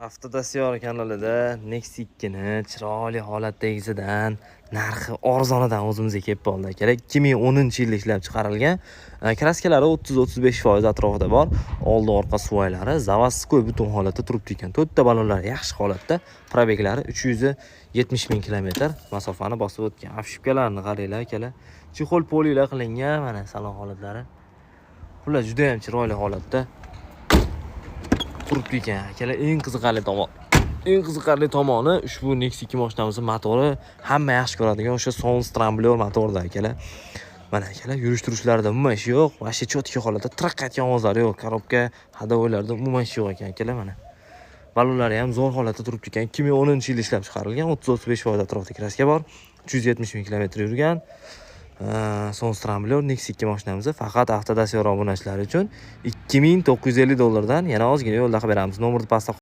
Avtodasyor kanalida Nexia 2 ni chiroyli holatdagisidan, narxi arzonidan o'zimizga kelib qoldi, akalar. 2010-yilda ishlab chiqarilgan. Краска lari 30-35% atrofida bor. Oldi orqa suvaylari заводской butun holatda turibdi ekan. To'rtta balonlari yaxshi holatda. Пробег lari 370 ming kilometr masofani bosib o'tgan. Обшивка larini qaranglar, akalar. Чехол polilar qilingan, mana salon holatlari. Xullas, juda ham chiroyli holatda turibdi ekan, akalar. Eng qiziqarli tomoni ushbu Nexia 2 mashinamizni motori hamma yaxshi ko'radigan o'sha Sound Scrambler motorida, akalar. Mana, akalar, yurish turishlarida umuman ish yo'q. Вообще чёткий holatda, tiraqqayotgan ovozlari yo'q. Коробка, ходовой larda umuman ish yo'q ekan, akalar, mana. Balonlari ham zo'r holatda turibdi ekan. 2010-yilda ishlab chiqarilgan, 30-35% atrofida краска bor. 370 ming kilometr yurgan. Sound Scrambler Nexia 2 mashinamizni faqat Avtodasyor obunachilari uchun 2950 dollardan yana ozgina yo'lda qilib beramiz. Nomerni pastda